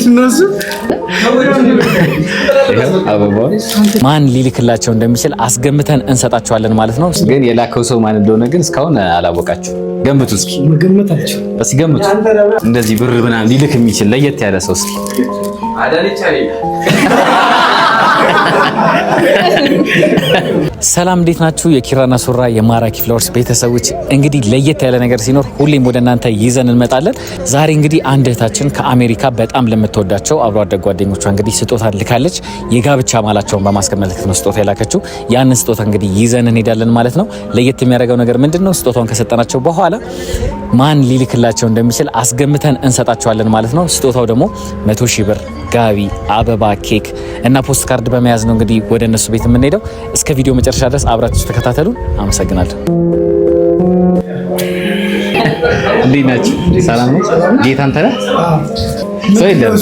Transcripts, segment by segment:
እነሱ አበባ ማን ሊልክላቸው እንደሚችል አስገምተን እንሰጣቸዋለን ማለት ነው። ግን የላከው ሰው ማን እንደሆነ ግን እስካሁን አላወቃችሁ። ገምቱ እስኪ፣ መገመት አልችልም። እስኪ ገምቱ። እንደዚህ ብር ምናምን ሊልክ የሚችል ለየት ያለ ሰው እስኪ። ሰላም፣ እንዴት ናችሁ? የኪራና ሱራ የማራኪ ፍላወርስ ቤተሰቦች፣ እንግዲህ ለየት ያለ ነገር ሲኖር ሁሌም ወደ እናንተ ይዘን እንመጣለን። ዛሬ እንግዲህ አንድ እህታችን ከአሜሪካ በጣም ለምትወዳቸው አብሮ አደግ ጓደኞቿ እንግዲህ ስጦታ ልካለች። የጋብቻ ማላቸውን በማስመልከት ነው ስጦታ የላከችው። ያንን ስጦታ እንግዲህ ይዘን እንሄዳለን ማለት ነው። ለየት የሚያደርገው ነገር ምንድን ነው? ስጦታውን ከሰጠናቸው በኋላ ማን ሊልክላቸው እንደሚችል አስገምተን እንሰጣቸዋለን ማለት ነው። ስጦታው ደግሞ 100,000 ብር፣ ጋቢ፣ አበባ፣ ኬክ እና ፖስት ካርድ በመያዝ ነው እንግዲህ ወደ እነሱ ቤት የምንሄደው። እስከ ቪዲዮ መጨረሻ ድረስ አብራችሁ ተከታተሉ። አመሰግናለሁ። እንዴት ናችሁ? ሰላም ነው? ጌታ አንተ ነህ? ሰው የለም።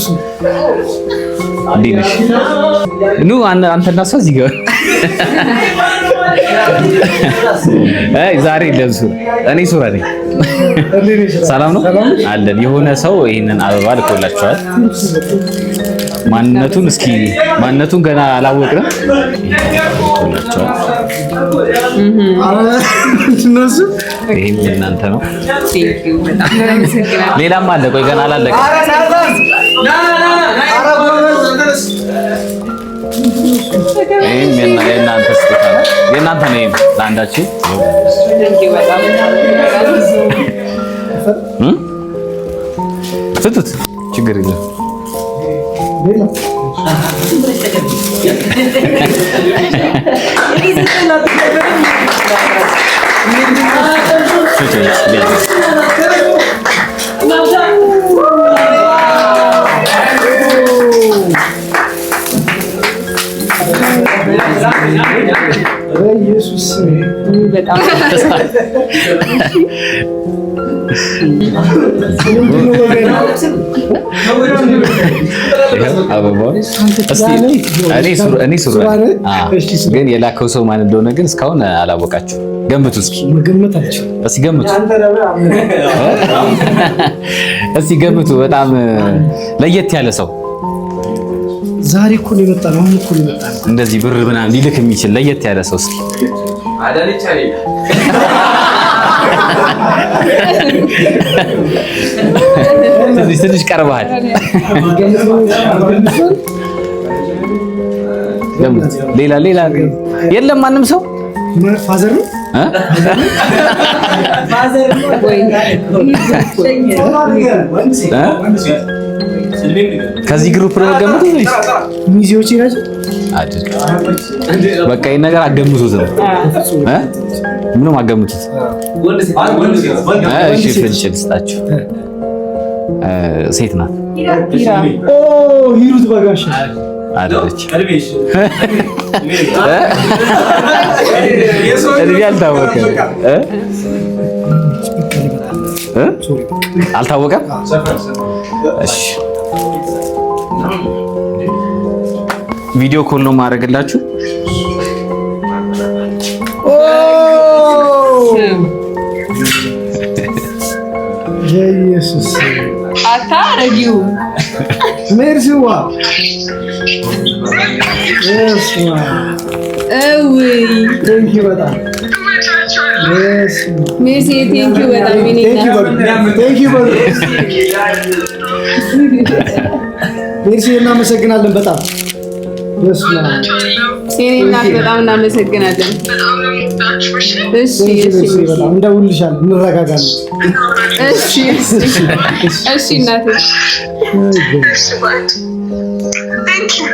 እንዴት ነሽ? ኑ አንተና እሷ እዚህ ጋር። አይ ዛሬ የለም ሱራ፣ እኔ ሱራ ነኝ። ሰላም ነው አለን። የሆነ ሰው ይሄንን አበባ ልኮላቸዋል። ማንነቱን እስኪ ማንነቱን ገና አላወቅንም። ልኮላቸዋል። እነሱ ይሄም የእናንተ ነው። ሌላም አለ። ቆይ ገና አላለቀም። ይሄም የእናንተ ስጦታ ነው። የእናንተ ነው። ይሄም ለአንዳችሁ ፍቱት፣ ችግር የለም። ፍቱት። በኢየሱስ ስም። ይኸው አበባውን እስኪ እኔ ሱራ ነኝ። ግን የላከው ሰው ማን እንደሆነ ግን እስካሁን አላወቃችሁ። ገምቱ እስኪ፣ መገመት አልችልም። እስኪ ገምቱ፣ እስኪ ገምቱ። በጣም ለየት ያለ ሰው። ዛሬ እኮ ነው የመጣነው። አሁን እኮ ነው የመጣነው። እንደዚህ ብር ምናምን ሊልክ የሚችል ለየት ያለ ሰው እስኪ። ትንሽ ትንሽ ቀርበሃል። ገምት። ሌላ ሌላ የለም ማንም ሰው። Father ነው። እ? እ? ከዚህ group ነው ገምቱ ወይስ ሚዜዎቼ ናቸው። አይደል? በቃ ይሄን ነገር አገምቱት ነው እ? ምንም አገምቱት። እሺ ፍንጭ ልስጣችሁ። ሴት ናት። ኦ ሂሩት በጋሻ። አይደለች። እ? እድሜ አልታወቀም እ? እ? አልታወቀም። እሺ video call ነው ማድረግላችሁ። ኦ የኢየሱስ። አታረጊው። ሜርሲዋ የስማ። እውይ። Thank you በጣም yes. ሜርሲ፣ thank you በጣም የኔ Thank you እናት። በሉ፣ thank you በሉ። ሜርሲ፣ እናመሰግናለን በጣም። በስመ አብ። የኔ እናት፣ በጣም እናመሰግናለን። እሺ። Thank you። እሺ። ሜርሲ፣ በጣም እንደውልሻለን፣ እንረጋጋለን። እሺ እናቴ።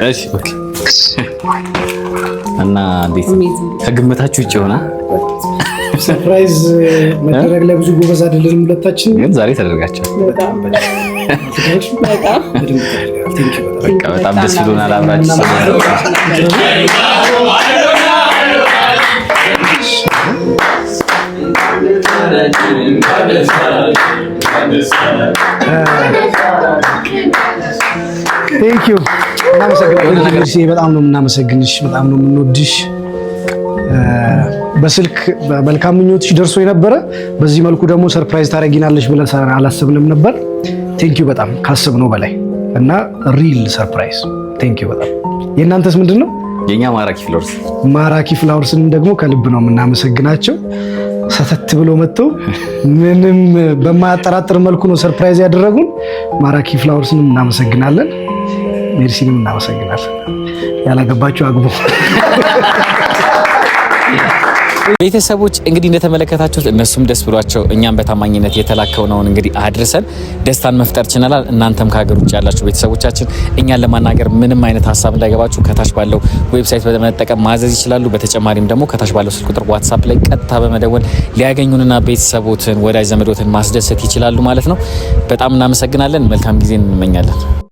እሺ okay። እና እንዴት ነው? ከግምታችሁ ውጭ ሆና። Surprise መደረግ ላይ ብዙ ጎበዝ አይደለንም ሁለታችን። ግን ዛሬ ተደርጋችኋል። በጣም በጣም። በቃ በጣም ደስ ብሎናል አብራችሁ ስለሆናችሁ። Thank you፣ እናመሰግናለን። ሜርሲ፣ በጣም ነው የምናመሰግንሽ፣ በጣም ነው የምንወድሽ። በስልክ መልካም ምኞትሽ ደርሶ የነበረ በዚህ መልኩ ደግሞ surprise ታደርጊናለሽ ብለን አላሰብንም ነበር። Thank you በጣም ካሰብነው በላይ እና real surprise፣ thank you በጣም። የእናንተስ ምንድን ነው? የኛ ማራኪ ፍላወርስ። ማራኪ ፍላወርስንም ደግሞ ከልብ ነው የምናመሰግናቸው። ሰተት ብሎ መጥተው ምንም በማያጠራጥር መልኩ ነው surprise ያደረጉን። ማራኪ ፍላወርስንም እናመሰግናለን። ሜርሲንም እናመሰግናለን። ያላገባችሁ አግቡ። ቤተሰቦች፣ እንግዲህ እንደተመለከታችሁት እነሱም ደስ ብሏቸው እኛም በታማኝነት የተላከውነውን እንግዲህ አድርሰን ደስታን መፍጠር ችለናል። እናንተም ከሀገር ውጭ ያላችሁ ቤተሰቦቻችን እኛን ለማናገር ምንም አይነት ሀሳብ እንዳይገባችሁ ከታች ባለው website በመጠቀም ማዘዝ ይችላሉ። በተጨማሪም ደግሞ ከታች ባለው ስልክ ቁጥር WhatsApp ላይ ቀጥታ በመደወል ሊያገኙንና ቤተሰቦትን ወዳጅ ዘመዶትን ማስደሰት ይችላሉ ማለት ነው። በጣም እናመሰግናለን። መልካም ጊዜ እንመኛለን።